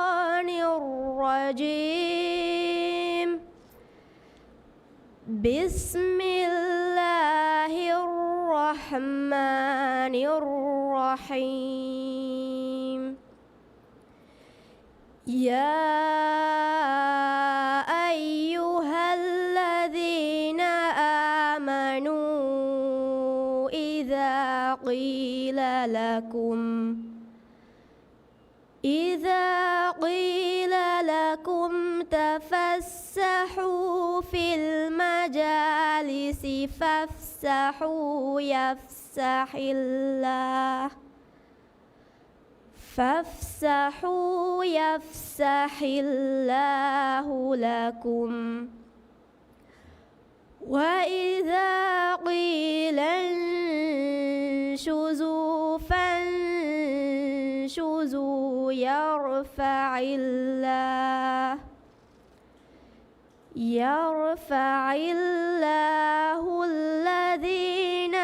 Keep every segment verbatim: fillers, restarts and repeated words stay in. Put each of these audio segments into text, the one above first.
الشيطان الرجيم. بسم الله الرحمن الرحيم. يا أيها الذين آمنوا إذا قيل لكم إذا قيل لكم تفسحوا في المجالس فافسحوا يفسح الله فافسحوا يفسح الله لكم وإذا قيل انشزوا فانشزوا يرفع الله يرفع الله الذين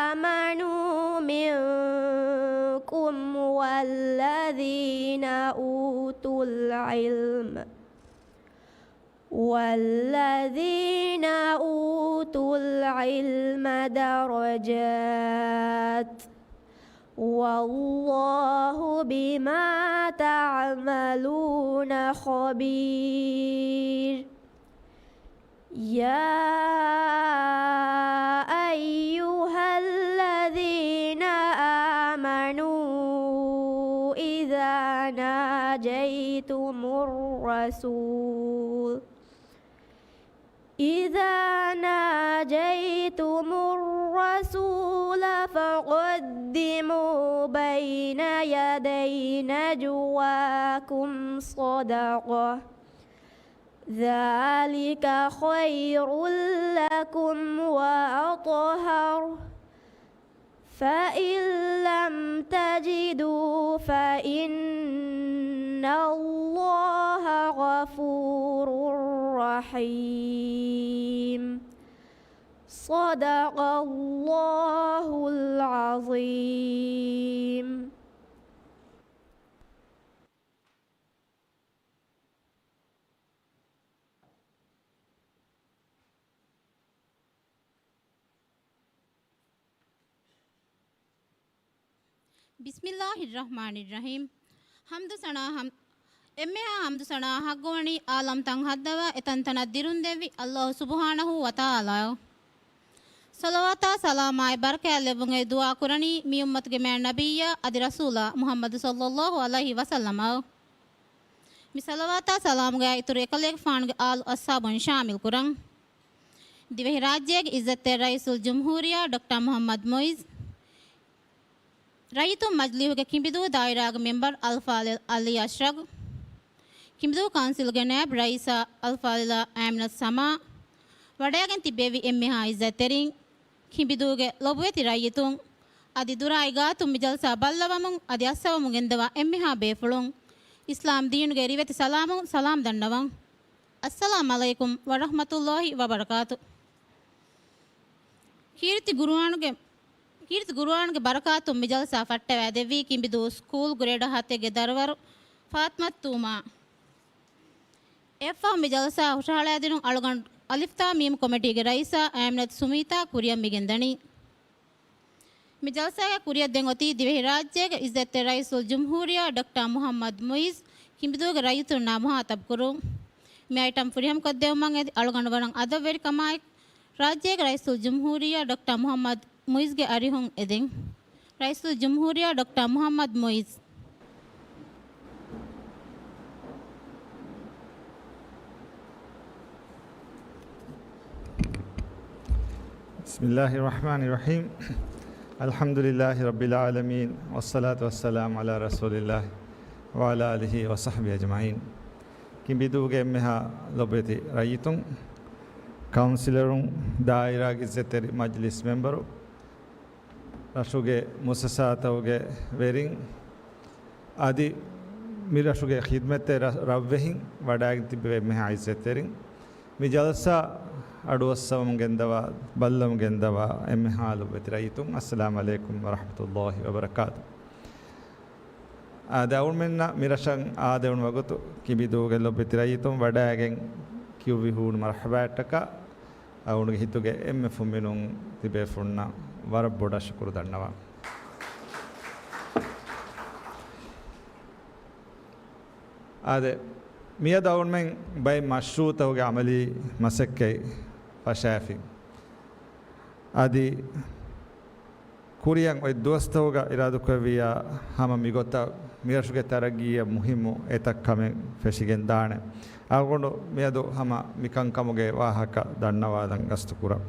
آمنوا منكم والذين أوتوا العلم والذين أوتوا العلم درجات والله بما تعملون خبير. يا أيها الذين آمنوا إذا ناجيتم الرسول إذا ناجيتم الرسول فقدموا بين يدي نجواكم صدقة ذلك خير لكم وأطهر فإن لم تجدوا فإن الله غفور رحيم. صدق الله العظيم. ބިސްމިއްލާހިއްރަޙްމާނިއްރަޙީމް. ޙަމްދު ސަނާ ޙަމް-، އެންމެހާ ޙަމްދު ސަނާ ޙައްޤުވަނީ ޢާލަމްތައް ހައްދަވާ އެތަންތަނަށް ދިރުންދެއްވި ﷲ ސުބްޙާނަހޫ ވަތަޢާލާއަށް. ޞަލަވާތާ ސަލާމާއި ބަރަކާތް ލެއްވުން އެދި ދުޢާ ކުރަނީ މި އުއްމަތުގެ މާތް ނަބިއްޔާ އަދި ރަސޫލާ މުޙައްމަދު ޞައްލައްލާހު ޢަލައިހި ވަސައްލަމަށް. މި ޞަލަވާތާ ސަލާމުގައި އިތުރު އެކަލޭގެފާނުގެ އާލު އަޞްޙާބުން ޝާމިލް ކުރަން. ދިވެހިރާއްޖޭގެ ޢިއްޒަތްތެރި ރައީސުލްޖުމްހޫރިއްޔާ ޑޮކްޓަރ މުޙައްމަދު މުޢިއްޒު، ރައްޔިތުން މަޖިލީހުގެ ކިނބިދޫ ދާއިރާގެ މެމްބަރު އަލްފާޟިލް ޢަލީ އަޝްރަފް، ކިނބިދޫ ކައުންސިލްގެ ނައިބު ރައީސާ އަލްފާޟިލާ އާމިނަތު ސަމާ، ވަޑައިގެން ތިއްބެވި އެންމެހާ ޢިއްޒަތްތެރިން، ކިނބިދޫގެ ލޮބުވެތި ރައްޔިތުން، އަދި ދުރާއި ގާތުން މި ޖަލްސާ ބައްލަވަމުން އަދި އައްސަވަމުން ގެންދަވާ އެންމެހާ ބޭފުޅުން، އިސްލާމް ދީނުގެ ރިވެތި ސަލާމުން ސަލާމް ދަންނަވަން. އައްސަލާމް ޢަލައިކުމް ވަރަޙްމަތުﷲި ވަބަރަކާތު. ކީރިތި ގުރުއާނުގެ، ކީރިތި ގުރުއާނުގެ ބަރަކާތުން މި ޖަލްސާ ފައްޓަވައިދެއްވީ ކިނބިދޫ ސްކޫލް ގްރޭޑް ހަތެއްގެ ދަރިވަރު ފާތިމަތު ތޫމާ. އެއަށްފަހު މި ޖަލްސާ ހުށަހަޅައިދިނުން އަޅުގަނޑު އަލިފް ތާ މީމް ކޮމިޓީގެ ރައީސާ އާމިނަތު ސުމީތާ ކުރިއަށް މިގެންދަނީ. މި ޖަލްސާގެ ކުރިއަށް ދެން އޮތީ ދިވެހިރާއްޖޭގެ ޢިއްޒަތްތެރި ރައީސުލްޖުމްހޫރިއްޔާ ޑޮކްޓަރ މުޙައްމަދު މުޢިއްޒު ކިނބިދޫގެ ރައްޔިތުންނާ މުޚާޠަބު ކުރުން. މި އައިޓަމް ފުރިހަމަކޮށްދެއްވުމަށް އެދި އަޅުގަނޑު ވަރަށް އަދަބުވެރިކަމާއެކު، ރާއްޖޭގެ ރައީސުލްޖުމްހޫރިއްޔާ ޑޮކްޓަރ މުޙައްމަދު މުޢިއްޒުގެ އަރިހުން އެދެން. ރައީސުލްޖުމްހޫރިއްޔާ ޑޮކްޓަރ މުޙައްމަދު މުޢިއްޒު. بسم الله الرحمن الرحيم. الحمد لله رب العالمين، والصلاة والسلام على رسول الله وعلى آله وصحبه أجمعين. ކިނބިދޫގެ އެންމެހާ ލޮބުވެތި ރައްޔިތުން، ކައުންސިލަރުން، ދާއިރާގެ ޢިއްޒަތްތެރި މަޖިލިސް މެމްބަރު، ރަށުގެ މުއައްސަސާތަކުގެ ވެރިން، އަދި މި ރަށުގެ ޚިދްމަތްތެރި ރަށް-، ރަށްވެހިން ވަޑައިގެން ތިއްބެވި އެންމެހާ ޢިއްޒަތްތެރިން، މި ޖަލްސާ އަޑުއައްސަވަމުން ގެންދަވާ، ބައްލަވަމުން ގެންދަވާ އެންމެހާ ލޮބުވެތި ރައްޔިތުން، އައްސަލާމް ޢަލައިކުމް ވަރަޙްމަތުﷲި ވަބަރަކާތު. އާދެ، އަޅުމެންނަށް މިރަށަށް އާދެވުނު ވަގުތު ކިބިދޫގެ ލޮބުވެތި ރައްޔިތުން ވަޑައިގެން ކިޔުއްވި ހޫނު މަރުޙަބާއަށްޓަކާ، އަޅުގަނޑުގެ ހިތުގެ އެންމެ ފުންމިނުން ތިބޭފުޅުންނަށް ވަރަށް ބޮޑަށް ޝުކުރު ދަންނަވަން. އާދެ، މިއަދު އަޅުމެން ބައެއް މަޝްރޫޢުތަކުގެ ޢަމަލީ މަސައްކަތް ފަށާފިން. އަދި ކުރިއަށް އޮތް ދުވަސްތަކުގަ އިރާދަކުރެއްވިއްޔާ ހަމަ މިގޮތަށް މިރަށުގެ ތަރައްގީއަށް މުހިއްމު އެތައް ކަމެއް ފެށިގެންދާނެ. އަޅުގަނޑު މިއަދު ހަމަ މިކަންކަމުގެ ވާހަކަ ދަންނަވާލަން ގަސްތުކުރަން.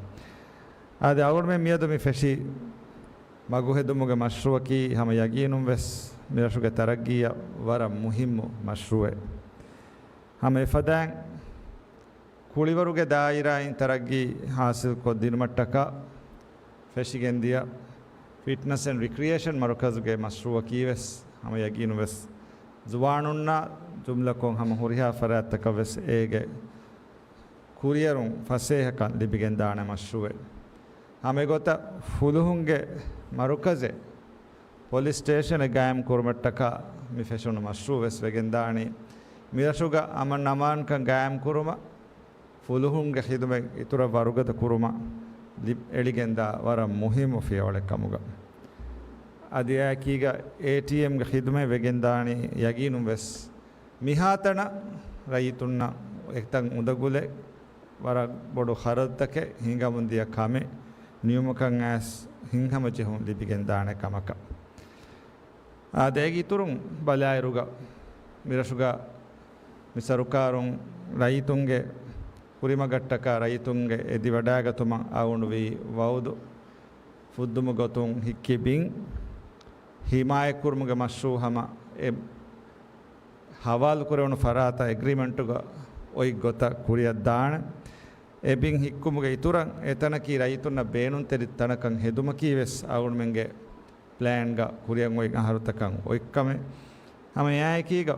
އާދެ، އަޅުގަނޑުމެން މިއަދު މި ފެށި މަގުހެދުމުގެ މަޝްރޫޢަކީ ހަމަ ޔަގީނުން ވެސް މިރަށުގެ ތަރައްގީއަށް ވަރަށް މުހިއްމު މަޝްރޫޢެއް. ހަމަ އެފަދައިން ކުޅިވަރުގެ ދާއިރާއިން ތަރައްގީ ހާސިލްކޮށްދިނުމަށްޓަކާ ފެށިގެންދިޔަ ފިޓްނަސް އެންޑް ރިކްރިއޭޝަން މަރުކަޒުގެ މަޝްރޫޢަކީ ވެސް ހަމަ ޔަގީނުން ވެސް ޒުވާނުންނާ ޖުމްލަކޮށް ހަމަ ހުރިހާ ފަރާތްތަކަށް ވެސް އޭގެ ކުރިއެރުން ފަސޭހަކަން ލިބިގެންދާނެ މަޝްރޫޢެއް. ހަމައެގޮތަށް ފުލުހުންގެ މަރުކަޒެއް ޕޮލިސް ސްޓޭޝަނެއް ގާއިމް ކުރުމަށްޓަކާ މި ފެށުނު މަޝްރޫޢު ވެސް ވެގެންދާނީ، މިރަށުގަ އަމަން އަމާންކަން ގާއިމް ކުރުމަށް، ފުލުހުންގެ ޚިދުމަތް އިތުރަށް ވަރުގަދަ ކުރުމަށް ލި-، އެޅިގެންދާ ވަރަށް މުހިއްމު ފިޔަވަޅެއް ކަމުގަ. އަދި އެއާއެކީގަ އޭޓީއެމްގެ ޚިދުމަތް ވެގެންދާނީ ޔަގީނުން ވެސް މިހާތަނަށް ރައްޔިތުންނަށް އެތައް އުނދަގުލެއް ވަރަށް ބޮޑު ޚަރަދުތަކެއް ހިނގަމުންދިޔަ ކަމެއް ނިމުމަކަށް އައިސް ހިތްހަމަޖެހުން ލިބިގެންދާނެ ކަމަކަށް. އާދެ، އޭގެ އިތުރުން ބަލާއިރުގަ މިރަށުގަ މި ސަރުކާރުން ރައްޔިތުންގެ ކުރިމަގަށްޓަކާ ރައްޔިތުންގެ އެދިވަޑައިގަތުމަށް އަޅުގަނޑު ވީ ވައުދު ފުއްދުމުގެ ގޮތުން ހިއްކި ބިން ހިމާޔަތްކުރުމުގެ މަޝްރޫޢު ހަމަ އެ ހަވާލުކުރެވުނު ފަރާތަށް އެގްރިމެންޓުގަ އޮތް ގޮތަށް ކުރިއަށް ދާނެ. އެ ބިން ހިއްކުމުގެ އިތުރަށް އެތަނަކީ ރައްޔިތުންނަށް ބޭނުންތެރި ތަނަކަށް ހެދުމަކީ ވެސް އަޅުގަނޑުމެންގެ ޕްލޭންގަ ކުރިއަށް އޮތް އަހަރުތަކަށް އޮތްކަމެއް. ހަމަ އެއާއެކީގަ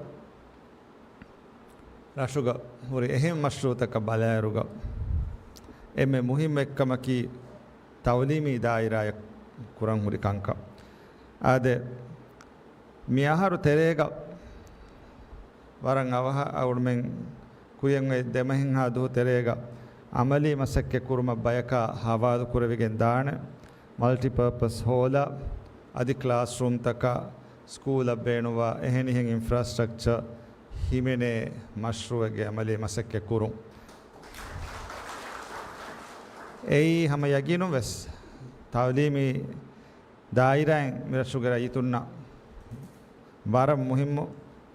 ރަށުގަ ހުރި އެހެން މަޝްރޫޢުތަކަށް ބަލާއިރުގަ އެންމެ މުހިއްމު އެއްކަމަކީ ތައުލީމީ ދާއިރާއަށް ކުރަން ހުރި ކަންކަން. އާދެ، މި އަހަރު ތެރޭގަ ވަރަށް އަވަހަށް އަޅުގަނޑުމެން ކުރިއަށް އޮތް ދެމަހެއްހާ ދުވަހު ތެރޭގަ ޢަމަލީ މަސައްކަތް ކުރުމަށް ބަޔަކާ ހަވާލު ކުރެވިގެން ދާނެ. މަލްޓިޕާޕަސް ހޯލާ އަދި ކްލާސްރޫމްތަކާ ސްކޫލަށް ބޭނުންވާ އެހެނިހެން އިންފްރާސްޓްރަކްޗަރ ހިމެނޭ މަޝްރޫޢެއްގެ ޢަމަލީ މަސައްކަތް ކުރުން. އެއީ ހަމަ ޔަގީނުން ވެސް ތައުލީމީ ދާއިރާއިން މިރަށުގެ ރައްޔިތުންނަށް ވަރަށް މުހިއްމު،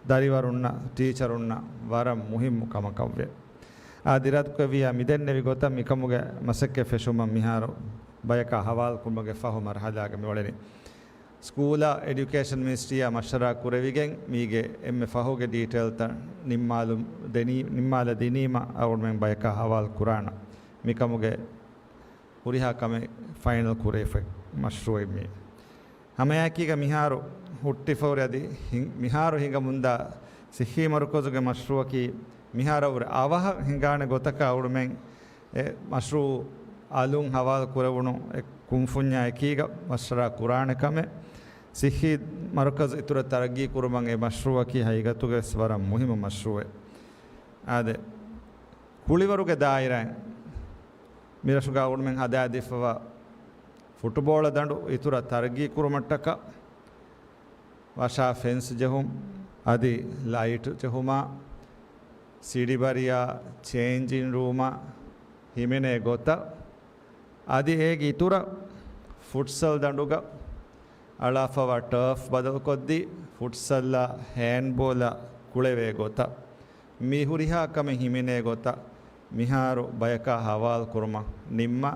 ދަރިވަރުންނަށް، ޓީޗަރުންނަށް ވަރަށް މުހިއްމު ކަމަކަށްވޭ. އާދެ، އިރާދަކުރެއްވިއްޔާ މިދެންނެވި ގޮތަށް މިކަމުގެ މަސައްކަތް ފެށުމަށް މިހާރު ބަޔަކާ ހަވާލުކުރުމުގެ ފަހު މަރުޙަލާގަ މިއުޅެނީ. ސްކޫލާ އެޑިއުކޭޝަން މިނިސްޓްރީއާ މަޝްވަރާ ކުރެވިގެން މީގެ އެންމެ ފަހުގެ ޑީޓެއިލްތައް ނިންމާލު-، ދެނީ-، ނިންމާލަ ދިނީމަ އަޅުގަނޑުމެން ބަޔަކާ ހަވާލު ކުރާނަން. މިކަމުގެ ހުރިހާ ކަމެއް ފައިނަލް ކުރެވިފައި މަޝްރޫޢެއް މީ. ހަމައެކީގަ މިހާރު ހުއްޓިފަހުރި އަދި ހިން-، މިހާރު ހިނގަމުންދާ ސިއްހީ މަރުކަޒުގެ މަޝްރޫޢަކީ މިހާރަށްވުރެ އަވަހަށް ހިނގާނެ ގޮތަކަށް އަޅުގަނޑުމެން އެ މަޝްރޫޢު އަލުން ހަވާލު ކުރެވުނު އެ ކުންފުންޏާ އެކީގަ މަޝްވަރާ ކުރާނެ ކަމެއް. ސިއްހީ މަރުކަޒު އިތުރަށް ތަރައްގީ ކުރުމަށް އެ މަޝްރޫޢަކީ ހަގީގަތުގަވެސް ވަރަށް މުހިއްމު މަޝްރޫޢެއް. އާދެ، ކުޅިވަރުގެ ދާއިރާއިން މިރަށުގަ އަޅުގަނޑުމެން ހަދާދީފަވާ ފުޓުބޯޅަ ދަނޑު އިތުރަށް ތަރައްގީ ކުރުމަށްޓަކާ ވަށާ ފެންސް ޖެހުން، އަދި ލައިޓް ޖެހުމާ، ސިޑިބަރިޔާ، ޗޭންޖިން ރޫމާ ހިމެނޭ ގޮތަށް، އަދި އޭގެ އިތުރަށް ފުޓްސަލް ދަނޑުގަ އަޅާފަވާ ޓާފް ބަދަލުކޮށްދީ، ފުޓްސަލްއާ ހޭންޑްބޯލާ ކުޅެވޭ ގޮތަށް، މި ހުރިހާ ކަމެއް ހިމެނޭ ގޮތަށް މިހާރު ބަޔަކާ ހަވާލު ކުރުމަށް ނިންމާ،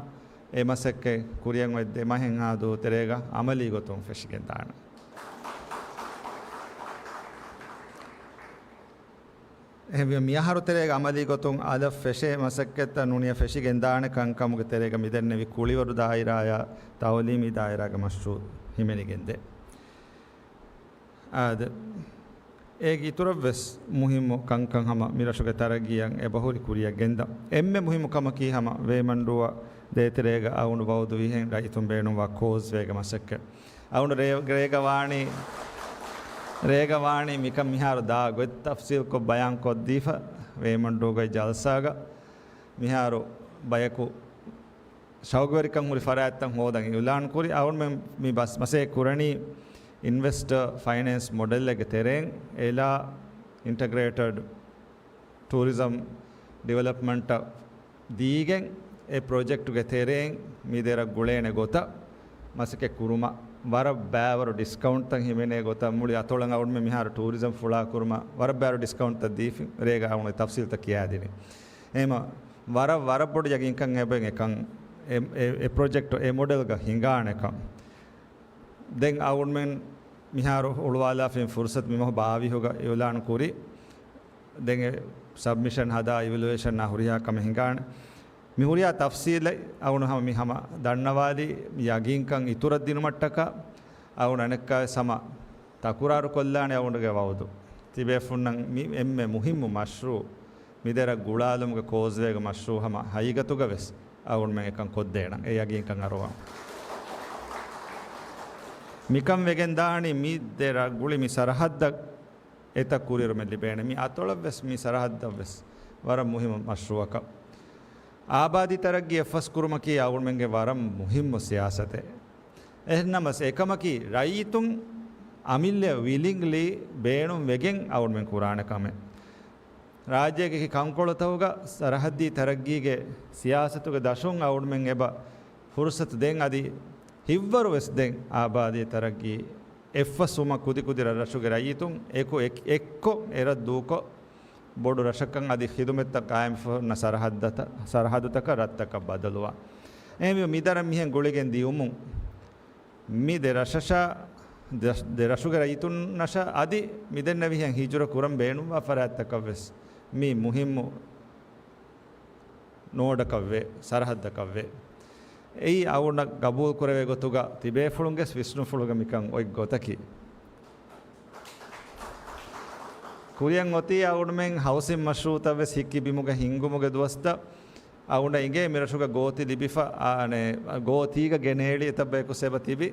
އެ މަސައްކަތް ކުރިއަށް އޮތް ދެ މަހެއްހާ ދުވަހު ތެރޭގަ އަމަލީ ގޮތުން ފެށިގެންދާނެ. އެހެންވީމަ، މިއަހަރު ތެރޭގަ އަމަލީ ގޮތުން އަލަށް ފެށޭ މަސައްކަތްތައް ނޫނީ ފެށިގެންދާނެ ކަންކަމުގެ ތެރޭގަ މިދެންނެވި ކުޅިވަރު ދާއިރާއާ ތައުލީމީ ދާއިރާގެ މަޝްރޫޢު ހިމެނިގެންދޭ. އާދެ، އޭގެ އިތުރަށްވެސް މުހިއްމު ކަންކަން ހަމަ މިރަށުގެ ތަރައްގީއަށް އެބަހުރި ކުރިއަށް ގެންދަން. އެންމެ މުހިއްމު ކަމަކީ ހަމަ ވޭމަންޑޫއަށް ދޭތެރޭގަ އަޅުގަނޑު ވައުދުވިހެން ރައްޔިތުން ބޭނުންވާ ކޯޒްވޭގެ މަސައްކަތް. އަޅުގަނޑު ރޭ-، ރޭގަ ވާނީ، ރޭގަ ވާނީ މިކަން މިހާރު ދާ ގޮތް ތަފްސީލްކޮށް ބަޔާން ކޮށްދީފަ، ވޭމަންޑޫގައި ޖަލްސާގަ މިހާރު ބަޔަކު ޝައުގުވެރިކަން ހުރި ފަރާތްތައް ހޯދަން އިއުލާން ކުރި. އަޅުމެން މި ބަސް މަސައްކަތް ކުރަނީ އިންވެސްޓަރ ފައިނޭންސް މޮޑެލްއެއްގެ ތެރެއިން އެލާ އިންޓަގްރޭޓެޑް ޓޫރިޒަމް ޑިވެލޮޕްމަންޓަށް ދީގެން އެ ޕްރޮޖެކްޓުގެ ތެރެއިން މި ދެ ރަށް ގުޅޭނެ ގޮތަށް މަސައްކަތް ކުރުމަށް ވަރަށް ބައިވަރު ޑިސްކައުންޓްތައް ހިމެނޭ ގޮތަށް މުޅި އަތޮޅަށް އަޅުމެން މިހާރު ޓޫރިޒަމް ފުޅާ ކުރުމަށް ވަރަށް ބައިވަރު ޑިސްކައުންޓްތައް ދީފި ރޭގަ އަޅުމެން ތަފްސީލްތައް ކިޔާދިނީ. އެހެންވީމަ ވަރަށް، ވަރަށް ބޮޑު ޔަގީންކަން އެބަ އެކަން އެ، އެ، އެ ޕްރޮޖެކްޓް އެ މޮޑެލްގަ ހިނގާނެކަން. ދެން އަޅުމެން މިހާރު ހުޅުވާލާފައި ފުރުސަތު މި މަހު ބާވީހުގަ އިއުލާން ކުރި. ދެން އެ ސަބްމިޝަން ހަދާ އިވެލުއޭޝަންއާ ހުރިހާ ކަމެއް ހިނގާނެ. މި ހުރިހާ ތަފްސީލެއް އަޅުގަނޑު ހަމަ މި ހަމަ ދަންނަވާލީ މި ޔަގީންކަން އިތުރަށް ދިނުމަށްޓަކާ. އަޅުގަނޑު އަނެއްކާވެސް ހަމަ ތަކުރާރު ކޮށްލާނެ އަޅުގަނޑުގެ ވައުދު. ތިބޭފުންނަށް މި އެންމެ މުހިއްމު މަޝްރޫއު މި ދެ ރަށް ގުޅާލުމުގެ ކޯސްވޭގެ މަޝްރޫއު ހަމަ ހަގީގަތުގަވެސް އަޅުގަނޑުމެން އެކަން ކޮށްދޭނަން އެ ޔަގީންކަން އަރުވަން. މިކަން ވެގެން ދާނީ މި ދެ ރަށް ގުޅި މި ސަރަހައްދަށް އެތައް ކުރިއެރުމެއް ލިބޭނެ. މި އަތޮޅަށްވެސް މި ސަރަހައްދަށްވެސް ވަރަށް މުހިއްމު މަޝްރޫއަކަށް. އާބާދީ ތަރައްގީ އެއްފަސް ކުރުމަކީ އަޅުގަނޑުމެންގެ ވަރަށް މުހިއްމު ސިޔާސަތެއް. އެހެންނަމަސް އެކަމަކީ ރައްޔިތުން އަމިއްލަ ވިލިންގްލީ ބޭނުން ވެގެން އަޅުގަނޑުމެން ކުރާނެ ކަމެއް. ރާއްޖޭގެ ކަންކޮޅުތަކުގަ ސަރަހައްދީ ތަރައްގީގެ ސިޔާސަތުގެ ދަށުން އަޅުގަނޑުމެން އެބަ ފުރުސަތު ދޭން. އަދި ހިއްވަރުވެސް ދޭން އާބާދީ ތަރައްގީ އެއްފަސްވުމަށް ކުދިކުދި ރަށްރަށުގެ ރައްޔިތުން އެކު އެކް، އެއްކޮށް އެރަށް ދޫކޮށް ބޮޑު ރަށަކަށް އަދި ޚިދުމަތްތައް ޤާއިމްވެފަ ހުންނަ ސަރަހައްދަތައް، ސަރަހައްދުތަކަށް ރަށްތަކަށް ބަދަލުވާ. އެހެންވީމަ މި ދަށް މިހެން ގުޅިގެން ދިޔުމުން މި ދެ ރަށަށާ، ދެ، ދެ ރަށުގެ ރައްޔިތުންނަށާ އަދި މިދެންނެވިހެން ހިޖުރަ ކުރަން ބޭނުންވާ ފަރާތްތަކަށްވެސް މީ މުހިއްމު ނޯޑަކަށްވޭ، ސަރަހައްދަކަށްވޭ. އެއީ އަޅުގަނޑަށް ގަބޫލު ކުރެވޭ ގޮތުގަ ތިބޭފުޅުންގެ ވިސްނުފުޅުގަ މިކަން އޮތް ގޮތަކީ. ކުރިއަށް އޮތީ އަޅުގަނޑުމެން ހައުސިން މަޝްރޫއުތައްވެސް ހިއްކި ބިމުގަ ހިންގުމުގެ ދުވަސްތައް އަޅުގަނޑަށް އިނގޭ މިރަށުގަ ގޯތި ލިބިފަ، އާނެ، ގޯތީގަ ގެނޭޅި އެތައް ބަޔަކު ސެބަ ތިބި.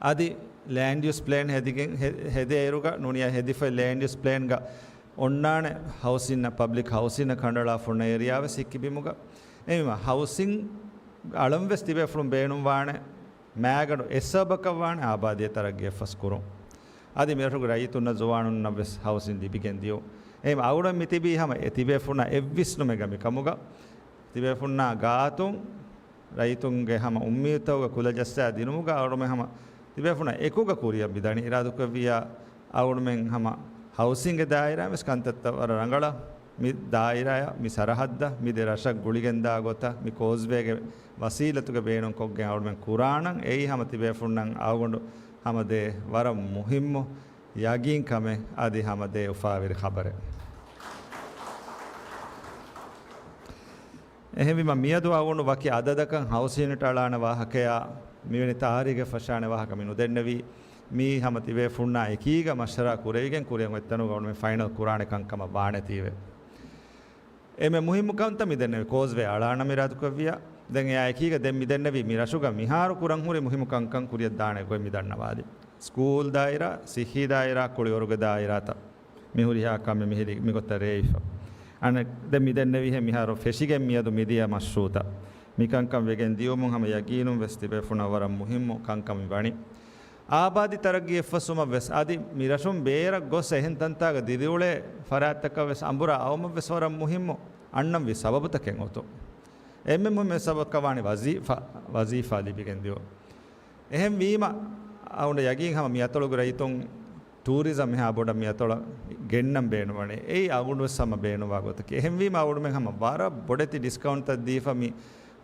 އަދި ލޭންޑް ޔޫސް ޕްލޭން ހެދިގެން ހެ-، ހެދޭއިރުގަ ނޫނިޔާ ހެދިފައި ލޭންޑް ޔޫސް ޕްލޭންގަ އޮންނާނެ ހައުސިންއަށް، ޕަބްލިކް ހައުސިންއަށް ކަނޑައަޅާފަ ހުންނަ އޭރިޔާވެސް ހިއްކި ބިމުގަ. އެހެންވީމަ ހައުސިން އަޅަންވެސް ތިބޭފުޅުން ބޭނުންވާނެ މައިގަނޑު އެއް ސަބަބަކަށްވާނެ އާބާދީ ތަރައްގީ އެއްފަސް ކުރުން. އަދި މިރަށުގެ ރައްޔިތުންނަށް ޒުވާނުންނަށްވެސް ހައުސިން ލިބިގެން ދިޔުން. އެހެންވީމަ އަޅުގަނޑު މިތިބީ ހަމަ އެ ތިބޭފުންނާ އެއްވިސްނުމެއްގަ މިކަމުގަ ތިބޭފުންނާ ގާތުން ރައްޔިތުންގެ ހަމަ އުއްމީދުތަކުގަ ކުލަ ޖައްސާ ދިނުމުގަ އަޅުގަނޑުމެން ހަމަ ތިބޭފުންނާ އެކުގަ ކުރިއަށް މިދަނީ. އިރާދަކުރެއްވިއްޔާ އަޅުގަނޑުމެން ހަމަ ހައުސިންގެ ދާއިރާވެސް ކަންތައްތައް ވަރަށް ރަނގަޅަށް މި ދާއިރާއަށް، މި ސަރަހައްދަށް، މި ދެ ރަށަށް ގުޅިގެންދާ ގޮތަށް، މި ކޯސްވޭގެ ވަސީލަތުގެ ބޭނުން ކޮށްގެން އަޅުގަނޑުމެން ކުރާނަން. އެއީ ހަމަ ތިބޭފުންނަށް އަޅުގަނޑު ހަމަ ދޭ ވަރަށް މުހިއްމު ޔަގީންކަމެއް އަދި ހަމަ ދޭ އުފާވެރި ޚަބަރެއް. އެހެންވީމަ މިއަދު އަޅުގަނޑު ވަކި އަދަދަކަށް ހައުސިން ޔުނިޓް އަޅާނެ ވާހަކަޔާ މިވެނި ތާރީޚެއް ފަށާނެ ވާހަކަ މި ނުދެންނެވީ. މީ ހަމަ ތިބޭފުންނާ އެކީގަ މަޝްވަރާ ކުރެވިގެން ކުރިއަށް އޮތްތަނުގަ އަޅުގަނޑުމެން ފައިނަލް ކުރާނެ ކަންކަމަށް ވާނެތީވެ. އެންމެ މުހިއްމު ކަންތައް މި ދެންނެވި ކޯސްވޭ އަޅާނަން އިރާދަކުރެއްވިއްޔާ. ދެން އެއާ އެކީގަ ދެން މި ދެންނެވި މި ރަށުގަ މިހާރު ކުރަން ހުރި މުހިއްމު ކަންކަން ކުރިއަށް ދާނެ ގޮތް މި ދަންނަވާލި. ސްކޫލް ދާއިރާ، ސިއްހީ ދާއިރާ، ކުޅިވަރުގެ ދާއިރާތައް މި ހުރިހާ ކަމެއް މިހިރީ މިގޮތަށް ރޭވިފަ. އަނެއް ދެން މި ދެންނެވިހެން މިހާރު ފެށިގެން މިއަދު މިދިޔަ މަޝްރޫއުތައް މި ކަންކަން ވެގެން ދިޔުމުން ހަމަ ޔަގީނުން ވެސް ތިބޭފުނަށް ވަރަށް މުހިއްމު ކަންކަމެއް ވަނީ. އާބާދީ ތަރައްގީ އެއްފަސްވުމަށް ވެސް އަދި މި ރަށުން ބޭރަށް ގޮސް އެހެން ތަންތާގަ ދިރިއުޅޭ ފަރާތްތަކަށް ވެސް އަނބުރާ އައުމަށް ވެސް ވަރަށް މުހިއްމު އަންނަންވީ ސަބަބުތަކެއް އޮތުން. އެންމެ މުހިއްމު ސަބަބަކަށް ވާނީ ވަޒީފާ، ވަޒީފާ ލިބިގެން ދިޔުން. އެހެން ވީމަ، އަޅުގަނޑަށް ޔަގީން ހަމަ މި އަތޮޅުގެ ރައްޔިތުން ޓޫރިޒަމް އެހާ ބޮޑަށް މި އަތޮޅަށް ގެންނަން ބޭނުންވަނީ. އެއީ އަޅުގަނޑު ވެސް ހަމަ ބޭނުންވާ ގޮތަކީ. އެހެން ވީމަ، އަޅުގަނޑުމެން ހަމަ ވަރަށް ބޮޑެތި ޑިސްކައުންޓްތައް ދީފަ މި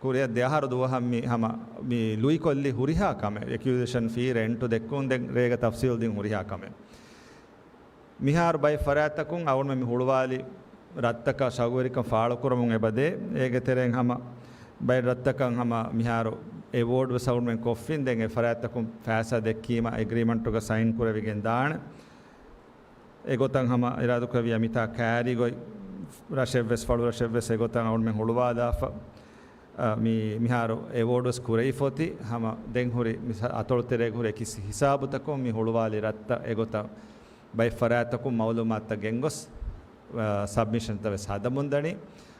ކުރިއަށް ދެ އަހަރު ދުވަހަށް މި ހަމަ މި ލުއިކޮށްލި ހުރިހާ ކަމެއް، އެކުއިޒިޝަން ފީ، ރެންޓު ދެއްކުން، ދެން ރޭގަ ތަފްސީލް ދިން ހުރިހާ ކަމެއް. މިހާރު ބައެއް ފަރާތްތަކުން އަޅުގަނޑުމެން މި ހުޅުވާލި ރަށްތަކަށް ޝައުގުވެރިކަން ފާޅުކުރަމުން އެބަދޭ. އޭގެ ތެރެއިން ހަމަ ބައެއް ރަށްތަކަށް ހަމަ މިހާރު އެވޯޑް ވެސް އަޅުގަނޑުމެން ކޮށްފިން. ދެން އެ ފަރާތްތަކުން ފައިސާ ދެއްކީމަ އެގްރީމަންޓުގަ ސައިން ކުރެވިގެން ދާނެ. އެގޮތަށް ހަމަ އިރާދަކުރެއްވިޔާ މިތާ ކައިރިގޮތް ރަށެއްވެސް، ފަޅުރަށެއްވެސް އެގޮތަށް އަޅުގަނޑުމެން ހުޅުވާލާފަ. އަ، މި، މިހާރު އެވޯޑް ވެސް ކުރެވިފޮތި، ހަމަ ދެން ހުރި މި ސަ-، އަތޮޅު ތެރޭގަ ހުރި އެކި ހިސާބުތަކުން މި ހުޅުވާލި ރަށްތައް އެގޮތަށް ބައެއް ފަރާތްތަކުން މައުލޫމާތުތައް ގެންގޮސް، އަ، ސަބްމިޝަންތައް ވެސް ހަދަމުން ދަނީ.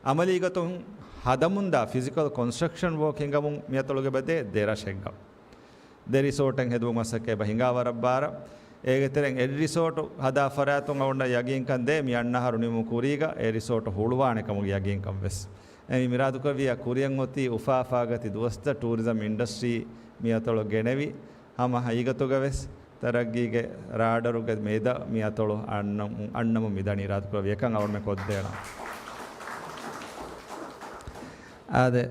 އަމަލީގޮތުން ހަދަމުންދާ ފިޒިކަލް ކޮންސްޓްރަކްޝަން ވޯކް ހިނގަމުން މިއަތޮޅުގެ ބަދޭ ދެ ރަށެއްގަ. ދެ ރިސޯޓެއް ހެދުމުގެ މަސައްކަތް އެބަ ހިނގާ ވަރަށް ބާރަށް. އޭގެ ތެރެއިން އެއް ރިސޯޓު ހަދާ ފަރާތުން އަޅުގަނޑަށް ޔަގީންކަން ދޭ މި އަންނަ އަހަރު ނިމުމުގެ ކުރީގަ އެ ރިސޯޓު ހުޅުވާނެ ކަމުގެ ޔަގީންކަން ވެސް. އެ މި މިރާދުކުރެއްވިއްޔާ ކުރިއަށް އޮތީ އުފާ އުފާގަތި ދުވަސްތައް ޓޫރިޒަމް އިންޑަސްޓްރީ މި އަތޮޅަށް ގެނެވި، ހަމަ ހަގީގަތުގަ ވެސް ތަރައްގީގެ ރާޑަރުގެ މެދަށް މި އަތޮޅު އަންނަމު، އަންނަމުން މިދަނީ އިރާދަކުރެއްވިއްޔާ އެކަން އަޅުގަނޑުމެން ކޮށްދޭނަން. އާދެ،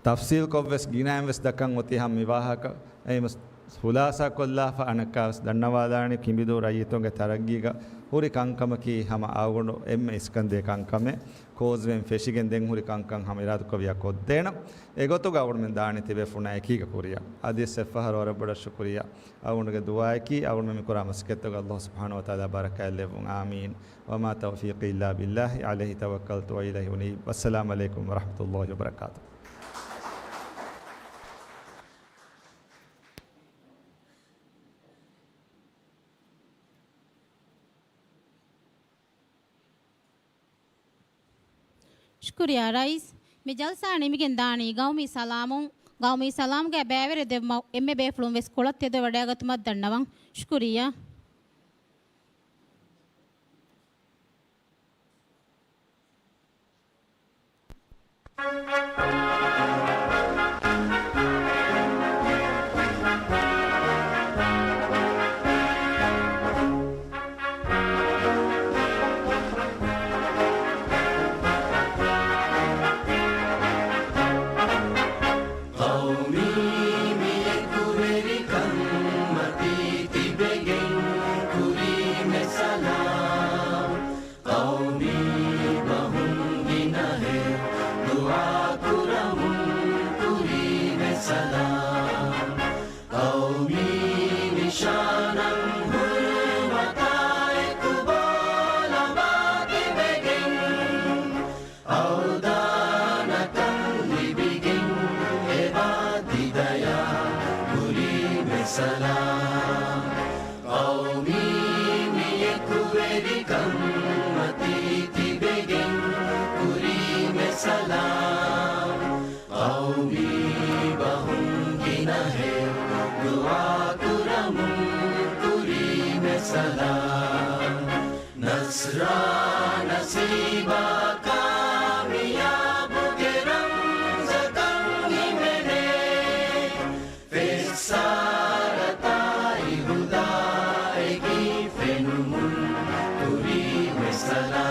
ތަފްސީލްކޮށްވެސް ގިނައިން ވެސް ދައްކަން އޮތީ ހަމަ މި ވާހަކަ. އެހެންވެސް ޚުލާސާކޮށްލާފަ އަނެއްކާވެސް ދަންނަވާލާނީ ކިނބިދޫ ރައްޔިތުންގެ ތަރައްގީގަ ހުރި ކަންކަމަކީ ހަމަ އަޅުގަނޑު އެންމެ އިސްކަންދޭ ކަންކަމެއް. ކޯސްވޭން ފެށިގެން ދެން ހުރި ކަންކަން ހަމަ އިރާދަކުރެއްވިއްޔާ ކޮށްދޭނަން. އެގޮތުގަ އަޅުގަނޑުމެން ދާނީ ތިބޭފުޅުންނާ އެކީގަ ކުރިއަށް. އަދިވެސް އެއްފަހަރު ވަރަށް ބޮޑަށް ޝުކުރިއްޔާ. އަޅުގަނޑުގެ ދުޢާއަކީ އަޅުގަނޑުމެން މިކުރާ މަސައްކަތްތަކަށް ﷲ ސުބްޙާނަހޫ ވަތަޢާލާ ބަރަކާތް ލެއްވުން. އާމީން. وما توفيقي إلا بالله عليه توكلت وإليه أنيب. والسلام عليكم ورحمة الله وبركاته. ޝުކުރިއްޔާ ރައީސް. މި ޖަލްސާ ނިމިގެން ދާނީ ގައުމީ ސަލާމުން. ގައުމީ ސަލާމްގެ ބައިވެރި ދެއްވުމަށް އެންމެ ބޭފުޅުން ވެސް ކޮޅަށް ތެދުވެވަޑައިގަތުމަށް ދަންނަވަން. ޝުކުރިއްޔާ. ޤައުމީ މި އެކުވެރިކަން މަތީ ތިބެގެން ކުރީމެ ސަލާމް. ޤައުމީ ބަހުން ގިނަހެއް ދުޢާ ކުރަމުން ކުރީމެ ސަލާމް. ޤައުމީ ނިޝާނަށް ހުރުމަތާ އެކު ބޯލަމާ ތިބެގެން އަޅުދާނަކަން ލިބިގެން އެބާ ތިދަޔާ ކުރީމެ ސަލާމް. ޤައުމީ މި އެކުވެރިކަން މަތީ ތިބެގެން ކުރީމެ ސަލާމް. ޤައުމީ ބަހުން ގިނަހެއް ދުޢާ ކުރަމުން ކުރީމެ ސަލާމް. ނަޞްރާ ނަސީބާ ކާމިޔާބުގެ ރަމްޒަކަށް ހިމެނޭ. ފެއްސާރަތާއި ހުދާއެކީ ފެނުމުން ކުރީމެ ސަލާމް.